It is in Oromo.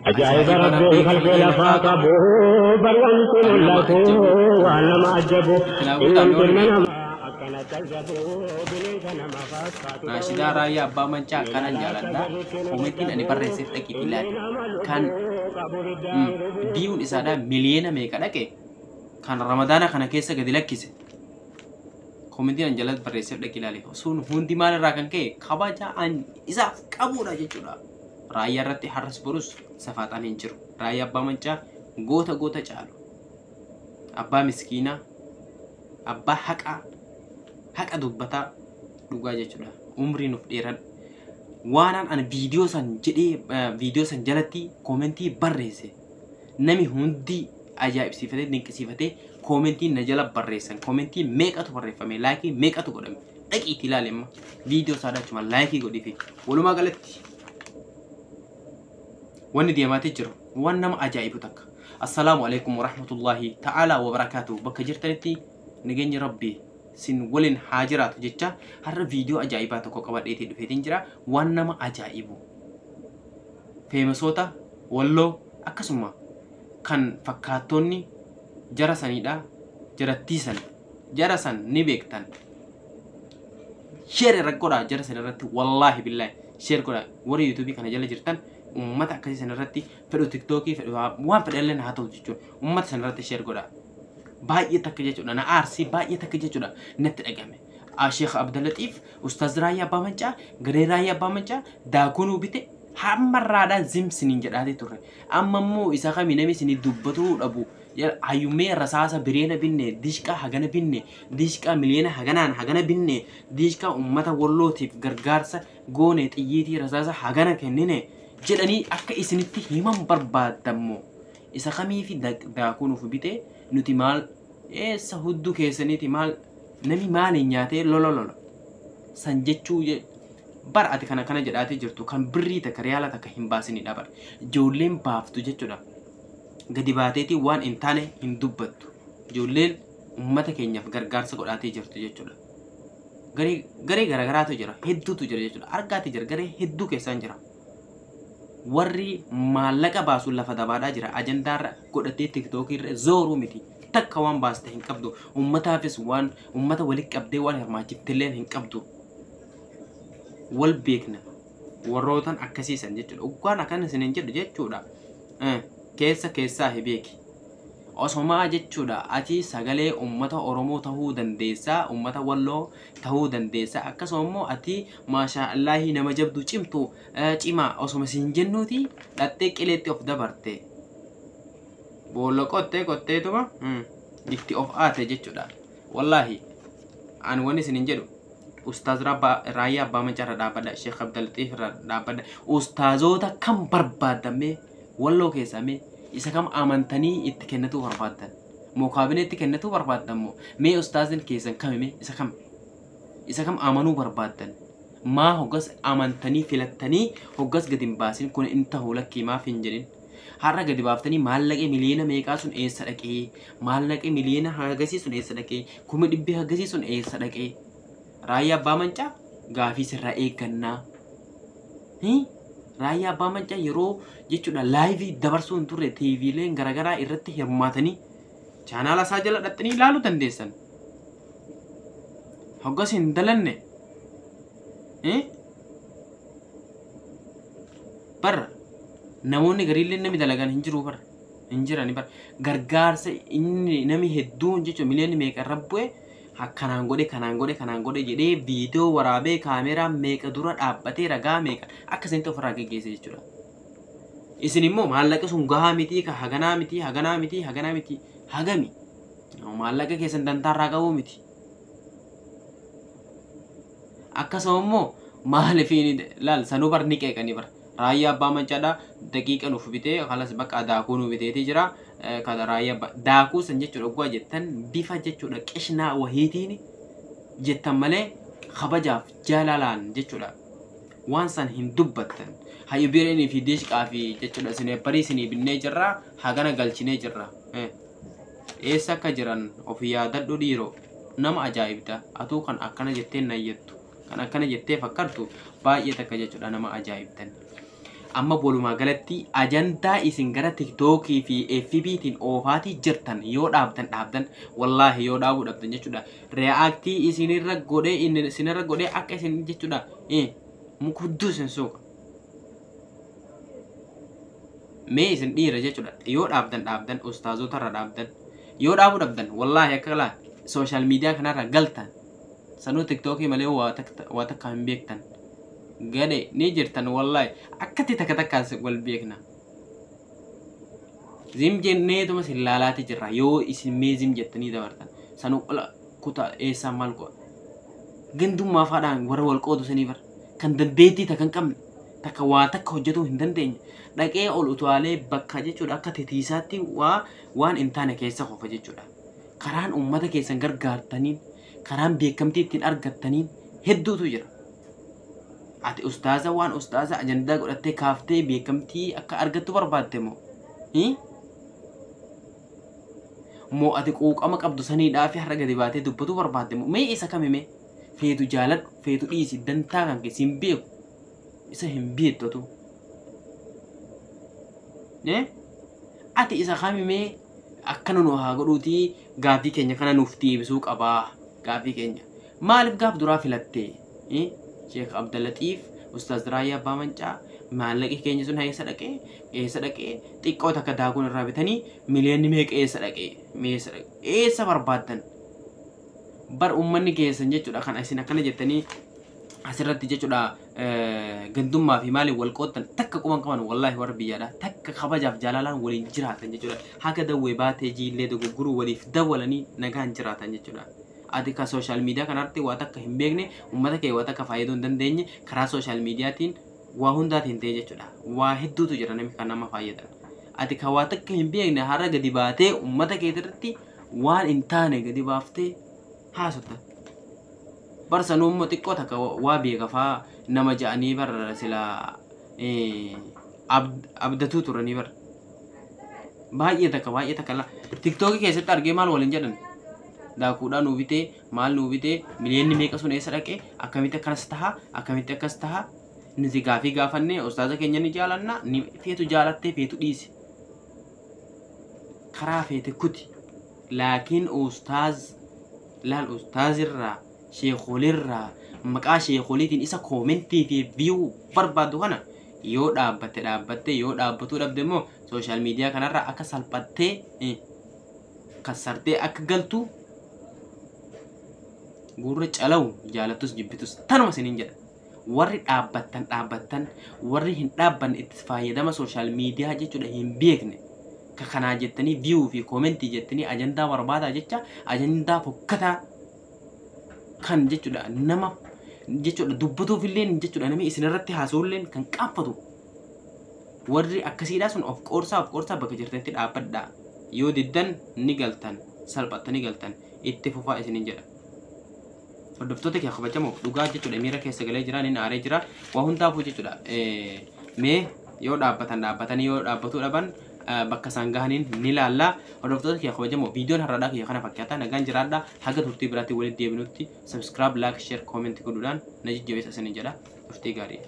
Ajaa'iba Rabbiin kalqee lafaa qabu bar wanti Kan nama mul'atu ajjabu waan nama ajjabu itti naa guutaa inni mee warri ilma beektan. namaa akkana jajjabu bineensa nama fakkaatu Naashidaa ta'uu Raayyaa Abbaa Mancaa miila kanan laata jaaladha. garritti nu Komentiin ani dadhabu barreesseef dhaqiitii inni ilaali. nama Kan lubbuu qabu hiddaan gubuu biyuun isaadhaa miliyoona meeqa dhaqe kan Ramadaana kana keessa gadi lakkise. Komentiin ani jalatti barreesseef dhaqi ilaali. Sun hundi maalirraa kan ka'e kabaja an isaaf qabudha jechuudha. Raayyaa irratti har'as borus safaaxaan hin jiru. Raayyaa Abbaa Mancaa goota goota caalu. Abbaa miskiinaa, abbaa haqaa, haqa dubbataa dhugaa jechuudha. Umrii nuuf dheeradhu. Waanaan ani viidiyoo san jedhee viidiyoo san jalatti koomentii barreesse. Nami hundi ajaa'ibsiifatee dinqisiifatee koomentii na jala barreessan. Koomentii meeqatu barreeffame, laayikii meeqatu godhame. Dhaqiitii ilaali amma viidiyoo isaa achuma laayikii godhiifi. Walumaa galatti wanni deemaatee jiru waan nama ajaa'ibu takka. Assalaamu alaikum warahmatullahi ta'ala wabarakaatuh. Bakka jirtanitti nageenyi Rabbii sin waliin haa jiraatu jecha har'a viidiyoo ajaa'ibaa tokko qabadheetii dhufeetiin jira. Waan nama ajaa'ibu. Feemasoota Walloo akkasuma kan fakkaattonni jara sanidha. Jarattii san jara san ni beektan. Sheer irra godhaa jara san irratti, wallaahi billaahi sheer godhaa. Warri yuutuubii kana jala jirtan uummata akkasii san irratti fedhu tiktookii fedhu waan fedhallee haa ta'u jechuudha. Uummata san irratti sheer godhaa. Baay'ee takka jechuudha na aarsii, baay'ee takka jechuudha natti dhagame. Sheekh Abdallatiif, Ustaaz Raayyaa Abbaa Mancaa, Garee Raayyaa Abbaa Mancaa daakunuu bite hammarraadhaa zimsiniin jedhaatee turre. Amma immoo isa kami namni isinii dubbatuu dhabu. Hayyummee rasaasa bireena binne, dishqaa hagana binne, dishqaa miliyoona haganaan hagana binne, dishqaa uummata Wallootiif gargaarsa goone, xiyyiitii rasaasa hagana kennine jedhanii akka isinitti himan barbaadammoo. Isa kamiifi daakuu nuuf bite nuti maal eessa hudduu keessaniiti maal nami maaliin nyaatee lola lola san jechuu bar ati kana kana jedhaatee jirtu kan birrii takka riyaala takka hin baasinidha bar. Ijoolleen baaftu jechuudha. Gadi baateetii waan hin taane hin dubbattu. Ijoolleen uummata keenyaaf gargaarsa godhaatee jirtu jechuudha. Garee garee garaagaraatu jira, hedduutu jira jechuudha. Argaati jira, garee hedduu keessaan jira. Warri maallaqa baasu lafa dabaadhaa jira. Ajandaarra godhatee tiktookii irra zooruu miti. Takka waan baaste hin qabdu. Uummataafis waan uummata walitti qabdee waan hirmaachiftillee hin qabdu. Wal beekna. Warrootan akkasiisan jechuudha. Uggaan akkana isiniin jedhu jechuudha. Keessa keessaa hi beeki. Osomaa jechuudha ati sagalee uummata Oromoo ta'uu dandeessaa, uummata Walloo ta'uu dandeessaa. Akkasuma immoo ati maashaa Allaahii nama jabduu cimtu cimaa osoma siin jennuuti dhattee qileetti of dabarte. Boolla qottee qotteetuma itti of aate jechuudha. Wallaahi ani wanni isiniin jedhu Ustaaz Raayyaa Abbaa Mancaa irra dhaabbadha, Sheekh Abdalxiif irra dhaabbadha. Ustaazoota kam barbaadamee Walloo keessaa mee isa kam amantanii itti kennatuu barbaaddan? Moo kaabineetti kennatuu barbaaddan moo? Mee ustaazin keessan kami mee isa kam? Isa kam amanuu barbaaddan? Maa hoggas amantanii filattanii hoggas gadi hin baasin kun hin ta'u lakkii maaf hin jedhin? Har'a gadi baaftanii maallaqee miliyoona meeqaa sun eessa dhaqee? Maallaqee miliyoona hagasii sun eessa dhaqee? 100,000 hagasii sun eessa dhaqee? Raayyaa Abbaa Mancaa gaafii sirraa eeggannaa. Raayyaa Abbaa Mancaa yeroo jechuudha laayivii dabarsuu hin turre TVleen garaagaraa irratti hirmaatanii chaanaala isaa jala dhaxxanii ilaaluu dandeessan. Hoggas hin dalanne. Barra namoonni gariillee namni dalagan hin jiru bara. Hin jirani bara. Gargaarsa inni nami hedduun jechuudha miliyoonni meeqa irra bu'e akkanaan godhe kanaan godhe kanaan godhe jedhee viidiyoo waraabee kaameeraa meeqa dura dhaabbatee ragaa meeqa akka isinitti ofirraa geggeesse jechuudha. Isin immoo maallaqa sun gahaa miti ka haganaa miti haganaa miti haganaa miti hagami. Maallaqa keessan dantaarraa qabuu miti. Akkasuma immoo maaliif laal sanuu bar ni qeeqanii bar. Raayyaa Abbaa Mancaadhaa daqiiqa nuuf bitee kalas bakka daakuu nu biteetii jira. Kana raayyaa abbaa daakuu san jechuudha oggaa jettan bifa jechuudha qishnaa wahiitiin jettan malee kabajaaf jaalalaan jechuudha. Waan san hin dubbattan. Hayyu bireenii fi dishqaa fi jechuudha sineepparii isinii binnee jirra hagana galchinee jirra. Eessa akka jiran of yaadadhu dhiiroo. Nama ajaa'ibda. Atuu kan akkana jettee nayyattu. Kan akkana jettee fakkartu baay'ee takka jechuudha nama ajaa'ibdan. Amma walumaa galatti ajandaa isin gara TikTokii fi FB'tiin oofaatii jirtan yoo dhaabdan wallaahi yoo dhaabuu dhabdan jechuudha. Reaaktii isinirra godhee inni isinirra godhee akka isin jechuudha. Mukudduu isin suuqa. Mee isin dhiira jechuudha. Yoo dhaabdan ustaazotarra dhaabdan yoo dhaabuu dhabdan wallaahi akka laa sooshaal miidiyaa kanarra galtan sanuu TikTokii malee waa takka hin beektan. Gade ni jirtan wallaahi akkatti takka takkaan wal beekna. Zim jenneetuma isin laalaati jirra yoo isin mee zim jettanii dabartan sanuu qola kutaa eessaa maal godha. Gandummaa faadhaan warra wal qoodu sanii bara kan dandeettii takka hin qabne takka waa takka hojjetuu hin dandeenye dhaqee ol utaalee bakka jechuudha akka titiisaatti waan hin taane keessa qofa jechuudha. Karaan uummata keessan gargaartaniin karaan beekamtii ittiin argattaniin hedduutu jira. Ati ustaaza waan ustaaza ajandaa godhattee kaaftee beekamtii akka argattu barbaadde moo? Moo ati quuqama qabdu saniidhaa fi har'a gadi baatee dubbatuu barbaadde moo? Mee isa kami mee? Feetu jaaladhu, feetu dhiisi, dantaa kan keessi hin beeku. Isa hin beektatu. Ati isa kami mee akkana nu haa godhuutii gaaffii keenya kana nuuf deebisuu qabaa gaaffii keenya. Maaliif gaaf duraa filattee? Sheekh Abdallatiif, Ustaaz Raayyaa Abbaa Mancaa maallaqi keenya sun eessa dhaqee xiqqoo takka daakuun irraa bitanii miliyoonni meeqa eessa dhaqee eessa barbaaddan bar uummanni keessan jechuudha kan isin akkana jettanii asirratti jechuudha gandummaa fi maaliin wal qoottan takka quban qaban wallaahi warra biyyaadha takka kabajaaf jaalalaan waliin jiraatan jechuudha haga dawwee baatee jiillee dogoggoruu waliif dawwalanii nagaan jiraatan jechuudha. Ati ka sooshaal miidiyaa kanarratti waa takka hin beekne uummata kee waa takka fayyaduu hin dandeenye karaa sooshaal miidiyaatiin waa hundaatiin ta'e jechuudha. Waa hedduutu jira namni kan nama fayyadan. Ati ka waa takka hin beekne har'a gadi baatee uummata keetirratti waan hin taane gadi baaftee haasofta. Barsanuu immoo xiqqoo takka waa beeka faa nama ja'anii bar sila abdatuu turanii bar. Baay'ee takka TikTokii keessatti argee maal waliin jedhan? Daakuudhaa nuu bitee maal nuu bitee miliyoonni meeqa sun eessa dhaqee akkamitti akkas taha akkamitti akkas taha nuti gaafii gaafannee ustaaza keenya ni jaalanna ni feetu jaalattee feetu dhiisi karaa feete kuti laakiin ustaaz laal ustaazirraa sheekolirraa maqaa sheekoliitiin isa koomentii fi viyuu barbaadu kana yoo dhaabbatte yoo dhaabbatuu dhabde immoo sooshaal miidiyaa kanarraa akka salphattee kassartee akka galtu gurra calawu jaalattus jibbitus tanuma isiniin jedha. Warri dhaabbattan warri hin dhaabbanne itti fayyadama sooshaal miidiyaa jechuudha hin beekne ka kanaa jettanii viyuu fi koomentii jettanii ajandaa barbaadaa jecha ajandaa fokkataa kan jechuudha nama jechuudha dubbatuufillee jechuudha namni isinirratti haasa'ullee kan qaanfatu warri akkasiidhaa sun of qoorsaa bakka jirtanitti dhaabbadhaa yoo diddan ni galtan salphattanii galtan itti fufaa isiniin jedha. Hordoftoota kee kabajamoo dhugaa jechuudha miira keessa galee jira inni aaree jira waa hundaafuu jechuudha mee yoo dhaabbatanii yoo dhaabbatuu dhaban bakka isaan gahaniin ni laalla. Hordoftoota kee kabajamoo viidiyoon har'aadhaa kiyya kana fakkaata nagaan jiraadhaa haga turtii biraatti walitti deebinutti subscribe like share comment godhuudhaan na jajjabeessa isiniin jedha turtii gaarii.